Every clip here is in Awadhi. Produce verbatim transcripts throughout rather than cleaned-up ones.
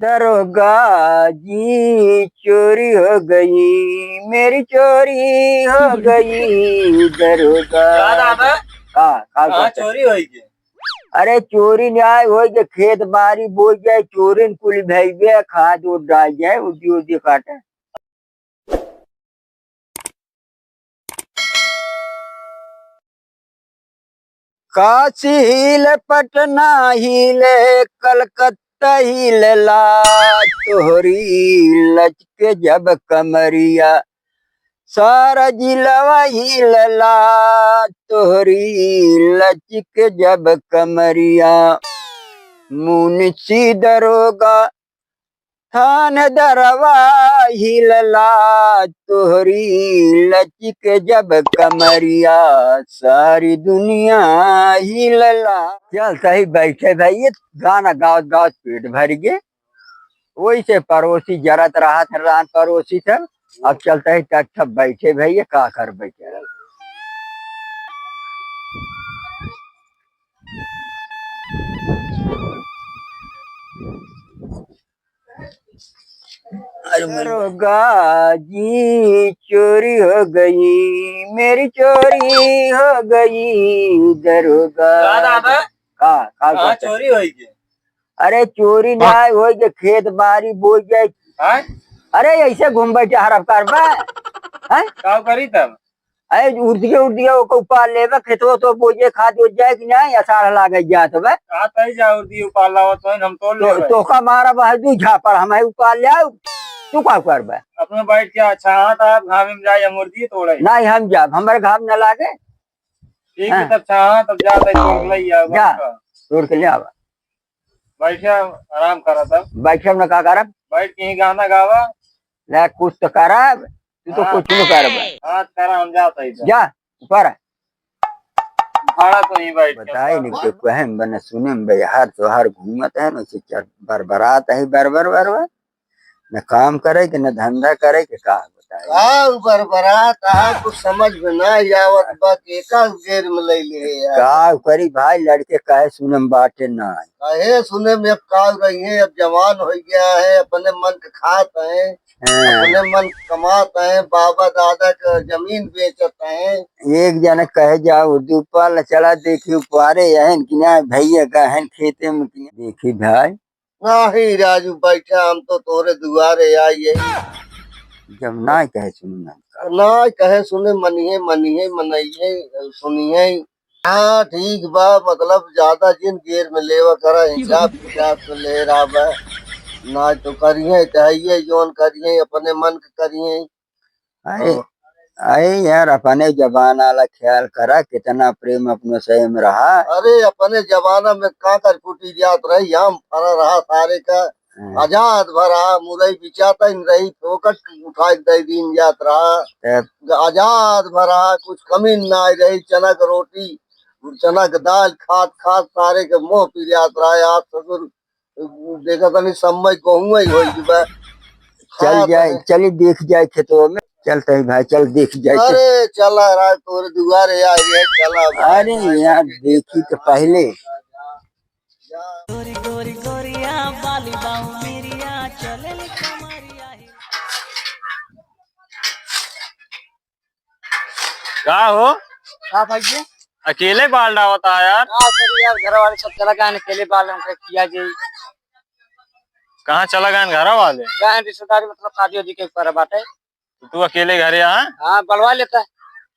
दरोगा जी, चोरी हो गई, मेरी चोरी हो गई, दरोगा। का दादा? का, का कहाँ बात है? चोरी होई के? अरे, चोरी न्याय होई के, खेत बारी बोई जाए, चोरिन कुल भइबे, खाद उड़ डाल जाए, उदी उदी काटे। काशी हिले, पटना हिले, कलकत्ता हिलेला, तोहरी लचके जब कमरिया, सारा जिलवा हिलेला, तोहरी लचके जब कमरिया। मुंशी दरोगा थानेदरवा हिलला, तोहरी लचिक जब कमरिया, सारी दुनिया हिलला। चल सही बैठे भइया, गाना गावत गावत पेट भरि गे। ओइसे परोसी जरत रहत रहन परोसी से। अब चलत ही टट्ठप बैठे भइया, का कर बैठे। अरे दरोगा जी, चोरी हो गई, मेरी चोरी हो गई, दरोगा। का दादा? का, का कहाँ बात है? चोरी होई के? अरे चोरी ना होई के, खेत बारी बोई जाए। हाँ? अरे ऐसे घूम बैठे हरफ करबा। हैं? का करी तब? अरे उर्दिया उर्दिया ओके उपार लेबा, खेतवा तो बोझे खाद ओझ जाए कि नहीं, असाढ़ लागे जात बा। का तई जा उर्दी उपार लावत होई, हम तोड़ तो, लेबे। तोका मारा बा दू झापड़, हम है उपार ले आऊ, तू का करबा? अपने बैठ के अच्छा हाथ आप घामे में जाए, हम उर्दी तोड़े। नहीं, हम जाब, हमरे घाम न लागे। ठीक है, हाँ। तब अच्छा हाथ, तब जा तई तोड़ ले आऊ, जा, बस। तोड़ के ले आवा। बैठे आराम करा तब। बैठे हम ना का करब? बैठ के ही गाना गावा। ले कुछ तो करब, तू तो हाँ। कुछ नहीं करब। हाँ, करा, हम जात हई तो। जा, ऊपर आ। भाड़ा तो ही बैठ के बताई नहीं करब। के कहे में बने सुने में बे हार तो हार घूमत है ना, से चल बरबरात है बरबर बरबर। न काम करे के, न धंधा करे के, का बताई? का उ बरबरात है, कुछ समझ में ना आवत बा, के का गेर में ले ले यार। का करी भाई, लड़के काहे सुने में बाटे ना। काहे सुने में अब का रही है, अब जवान हो गया है, अपने मन के खात है, हाँ। अपने मन के कमात है, बाबा दादा के जमीन बेचत है। एक जने कहे जा उर्दी उपार ले चला देखी उपारे यहन कि ना भैया गहन खेते में कि ना। देखी भाई। नहीं राजू बैठा, हम तो तोरे दुआरे आइए। जब ना कहे सुने ना। ना कहे सुने मनिए, मनिए, मनइए, सुनिए। हाँ, ठीक बा, मतलब, ज्यादा जिन गेर में लेवा करा, हिसाब किताब से ले रहा बा। ना तो करिए, चाहिए, जौन करिए, अपने मन के करिए। अरे, हाँ। अरे यार, अपने जमाना ला ख्याल करा, कितना प्रेम अपनो सही में रहा। अरे, अपने जमाना में का कर कुटी जात रही, हम फरा रहा सारे का। हाँ। आजाद भरा, मुरई बिचाता ही नहीं रही, फोकट उठा के दे दीन जात रहा। तब? आजाद भरा, कुछ कमी ना रही, चना के रोटी, चना के दाल खात खात सारे के मोह पी जात रहा। आज ससुर देखा तनी समय कहूँ ही होई बा। चल खात जाए, है। चली देख जाए खेतवा में। चलते ही भाई, चल देख जाए। अरे चला राज तोरे दुआरे आ गए, चला भाई। अरे यार, देखी तो पहले। गोरी गोरी गोरिया बाली बाऊ मेरिया चले कमरिया ही। का हो? का भाई जी? अकेले बाल डावत आ यार? का करी यार, घर वाले सब चला गए, अकेले बाल हमके किया जी। कहाँ चला गए घर वाले? गए रिश्तेदारी, मतलब शादी वादी के ऊपर बाटे। तो तू अकेले घरे आ? हाँ, बलवा लेता।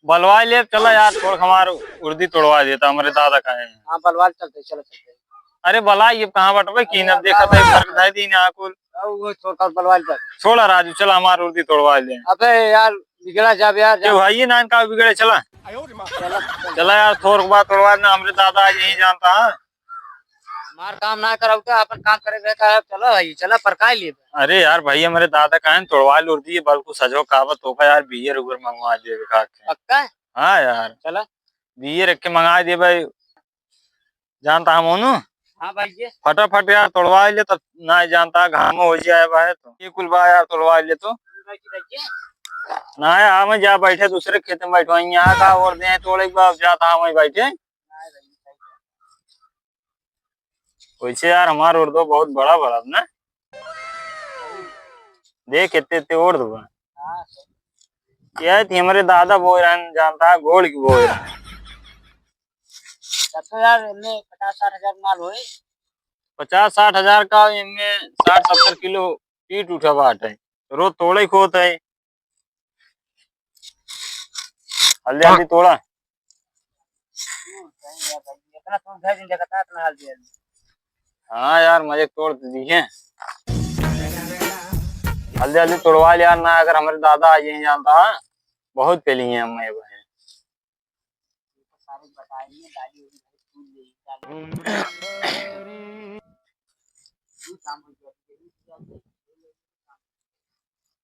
बलवा ले, चला यार, थोड़ हमार उर्दी तोड़वा देता, हमरे दादा का है। हाँ, बलवा ले, चलते, चलो चलते। अरे बला, ये कहाँ बटवे की ना, देखा था, घर धाई दी ना कुल। अब वो छोड़ कर बलवा ले। छोड़ा राजू, चला हमार उर्दी तोड़वा ले। अबे यार, बिगड़ा जाब यार, क्यों जा। भाई, ये नान का बिगड़े, चला। चला, चला। चला यार, थोर के बाद तोड़वा लेना, हमरे दादा आज यही जानता है। हमार काम ना कराऊ तो अपन काम करे के का है, चला भाई, चला परकाई लेबे। अरे यार भाई, हमरे दादा का है ना, तोड़वा ले उर्दी, बल्कु सजो काबत होगा यार, बियर उगर मंगवा देबे का के। पक्का? हाँ यार। चला। बियर एक के मंगा दे भाई। जानता हम ओनू? हाँ भाई जी। फटाफट यार तोड़वा ले, तब ना जानता घाम हो जाए भाई तो। ये कुल बा यार तोड़वा ले तो। ना यार, हम जा बैठे दूसरे खेत में बैठवाएंगे। यहाँ का और दे तोड़े के बाद जाता हम बैठे। वैसे यार हमार उर्दो बहुत बड़ा बड़ा ना। देख, इतने, इतने ओढ़ दूंगा। हाँ, सही। यह थी हमरे दादा बोए रहन, जानता है, गोड़ की बोए रहन। तब तो यार, इनमें पचास साठ हजार माल होए। पचास साठ हजार का, इनमें साठ सत्तर किलो पीट उठा बाटे। रोज तोड़े को होता है। हल्दी, हल्दी तोड़ा। हम्म, सही है भाई। इतना तोड़ धर दिन देखता, इतना हल्दी, हल्दी। हाँ यार, मजे तोड़ तो दिए। हल्दी, हल्दी तोड़वा लिया ना, अगर हमरे दादा आ जाए, जानता है, बहुत पेली हैं हम ये बहन।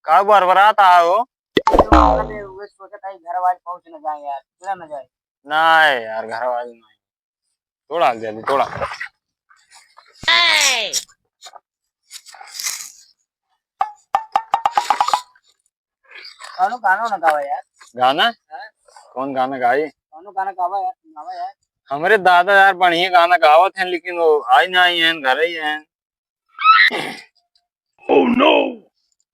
का बरबरात आए हो? अरे, उहे सोचत है, घर वाले पहुँच न जाए यार, चला न जाए। ना यार, घर वाले नहीं। तोड़ा जल्दी, तोड़ा। कौनो गाना ना गावा यार। गाना? हाँ? कौन गाना गाई? कौनो गाना गावा यार, सुनावा यार। हमरे दादा यार बढ़िया गाना गावत हैं, लेकिन वो आई ना आई हैं, घर ही हैं। Oh no!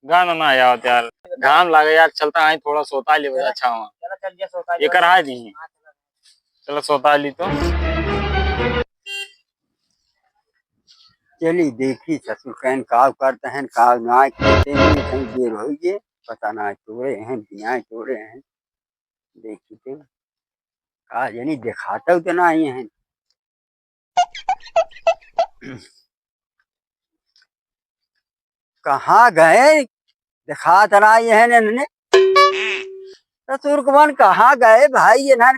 गाना ना आवत यार, घाम लागे यार, चलता है थोड़ा सोता ले बजा अच्छा हुआ। चला चल जा सोता ये ले। करा है जी। हाँ, चला। चला सोता ली तो। चली देखी ससुर कहन काव करत हैं, काव नाय करते हैं, कहीं देर होई गे, पता नाय तोड़े हैं, बियाय तोड़े हैं। देखी तो, का जानी देखाता तो नाय हैं। कहाँ गए? देखात नाय हैं इन्हने। ससुर कवन कहाँ गए भाई, इन्हन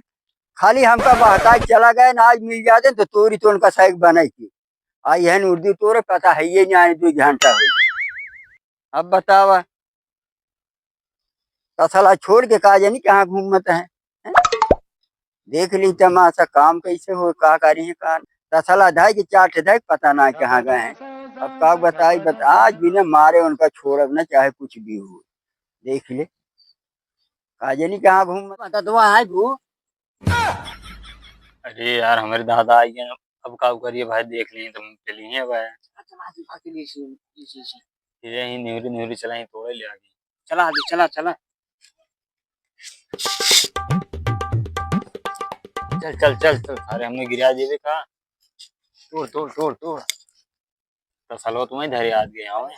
खाली हमका बहका के चला गए, ना आज मिल जाते तो तोरी तो उनका साइक बनाई थी। आई हैं उर्दी तोरे पता है ये नहीं आए, दो घंटा हो गया। अब बतावा, तसला छोड़ के का जानी कहाँ घूमत हैं, हैं? देख ली तमाशा, काम कैसे हो, का करी है, का तसला धाय के चाट धाय, पता ना कहाँ गए हैं। अब का बताई, बता, आज बिना मारे उनका छोड़ब ना, चाहे कुछ भी हो। देख ले, का जानी कहाँ घूमत। दवा है ब्रो। अरे यार, हमरे दादा आई हैं, अब का करिए भाई, देख लिए तो मुँह के लिए भाई। अच्छा, बात बात के लिए इसी, इसी, इसी। ये ही निहुरी निहुरी चला ही तोड़े ले आगे। चला अभी, चला, चला। चल, चल, चल, चल, अरे हमने गिरा देवे का। तोड़, तोड़, तोड़, तोड़। तो सलो तुम्हें धरे आज गए हो।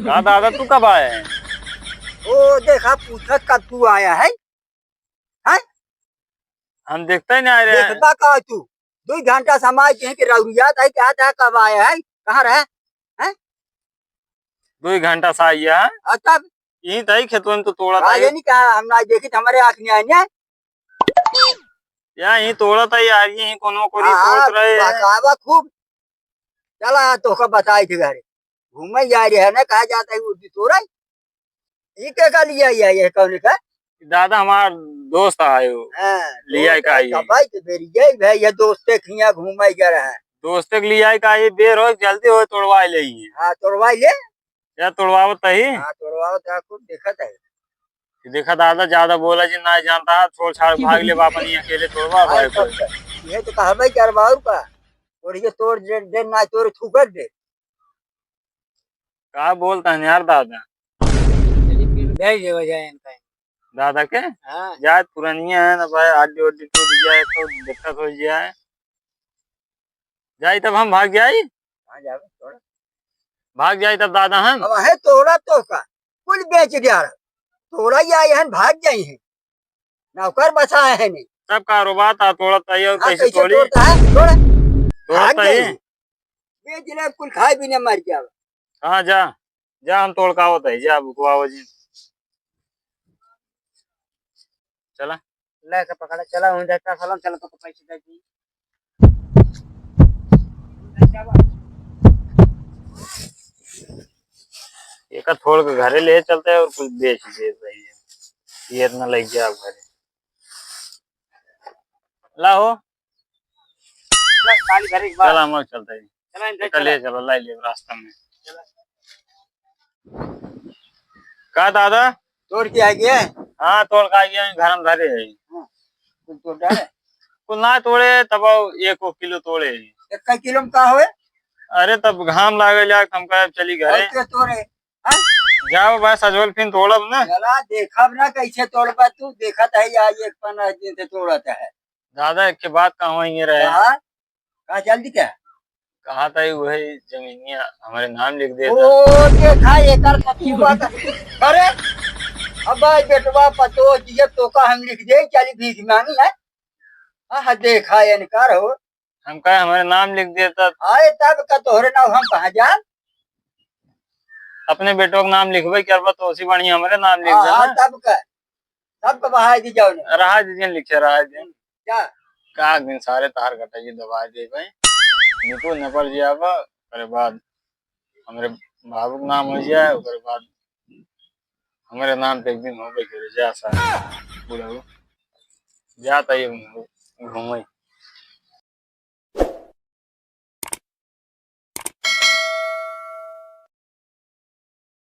का दादा, तू कब आया है? ओ, देखा, पूछत कब तू आया है? हैं? हम देखते ही नहीं आ रहे हैं। देखबा का तू? दो घंटा समाज के हैं कि रौरिया था, क्या था, कब आया है? कहाँ रहे? हैं? दो घंटा से आई है। और तब? यहीं तई खेतवन तो तोड़ा था। नहीं कहा, हम ना देखी तो हमारे आँख नहीं आए ना। या यहीं तोड़ा था यार, यहीं कोनो को हाँ, तोड़त रहे हैं। बतावा खूब। चला, तोहका बताई थे घरे। घूमे जा रहे हैं ना, कहा जाता है उर्दी तोड़े। ई के का लिया, ये, ये कौन का? दादा हमार दोस्त आयो। हाँ, लिया दोस्त का है, ये? कब आई तो बेरी, ये भाई, ये दोस्ते खिया घूमे जा रहा है। दोस्ते के लिया का ये बेर हो, जल्दी हो, तोड़वा ले ये। हाँ, तोड़वा ले। या तोड़वावत ही? हाँ, तोड़वावत है, खूब देखत है। देखा दादा, ज्यादा बोला जी ना जानता है, छोड़ छाड़ भाग ले, बापन ये अकेले तोड़वा भाई कोई। ये तो कहबे करबा और का? और ये तोड़ दे, दे ना तोड़ थूकर दे। का बोलता है यार दादा? चलिए फिर भेज देवा जाए इनका। दादा के? हाँ। जाए पुरनिया है ना भाई, हड्डी उड्डी टूट जाए तो दिक्कत हो जाए। जाई तब हम भाग जाई? हाँ, जावे, थोड़ा। भाग जाई तब दादा हम? अब है तोड़ा तो का? कुल बेच दिया रहा। तोड़ा ही आए हैं, भाग जाई हैं। नौकर बसाए हैं नहीं। सब कारोबार था, तोड़ा था, ये और हाँ, कैसे कैसे तोड़ी? तोड़ता है? तोड़ा। तोड़ा भाग था जाई ये? हैं। बेच ले, कुल खाए पीने मर जावे। हाँ, जा। जा, हम तोड़ का होता है, जा, बुकवाओ जी। चला। लेके पकड़ा, चला, उन देखता सलाम, चला, तो पैसे दे दी। एका तोड़ के घरे ले चलते हैं और कुछ बेच दे भाई। ये इतना लग गया आप घरे। ला हो। बस, खाली घरे एक बार। चला, हम लोग चलते हैं। चला, इनसे एका चला। ले चलो, लाई ले रास्ता में। चला। का दादा? तोड़ के आ गए? हाँ, तोड़ के आ गए, घर में धरे है। हाँ, कुल तोड़ डाले? कुल ना तोड़े, तब एक किलो तोड़े। एक किलो में का होए? अरे, तब घाम लागे जाए, हम कहे चली घरे। और के तोड़े? हाँ? जाओ बस, अजोल फिन तोड़ब ना। चला, देखब ना कैसे तोड़बा तू, देखत है यार, एक पन्ना दिन से तोड़त है। दादा, एक के बात कहवा ही रहे। कहा? कहा जल्दी क्या? कहा था वही जमीनिया हमारे नाम लिख दे। ओ, देखा एकर कतू बात। अरे, अब भाई बेटवा पतो जिए तो का हम लिख दे, चली भीख मांगी है। हाँ, हाँ, देखा इनकार हो। हम कहे हमारे नाम लिख देता। अरे, तब का तोहरे नाम हम कहाँ जान? अपने बेटवा के नाम लिखबे करबा तो उसी बढ़िया हमारे नाम लिख हाँ, देना। हाँ, तब का, तब का बहाई दी जाओ ने। रहा दीजिए, लिखे रहा दीजिए। क्या? का दिन सारे तार कटा जी दबा दे भाई। निकल नपर जी आवा, ओकरे बाद हमरे बाबू के नाम हो जाए, ओकरे बाद हमरे नाम पे एक दिन हो गई करे जा सा बुढ़ऊ। जाता ये घूमे।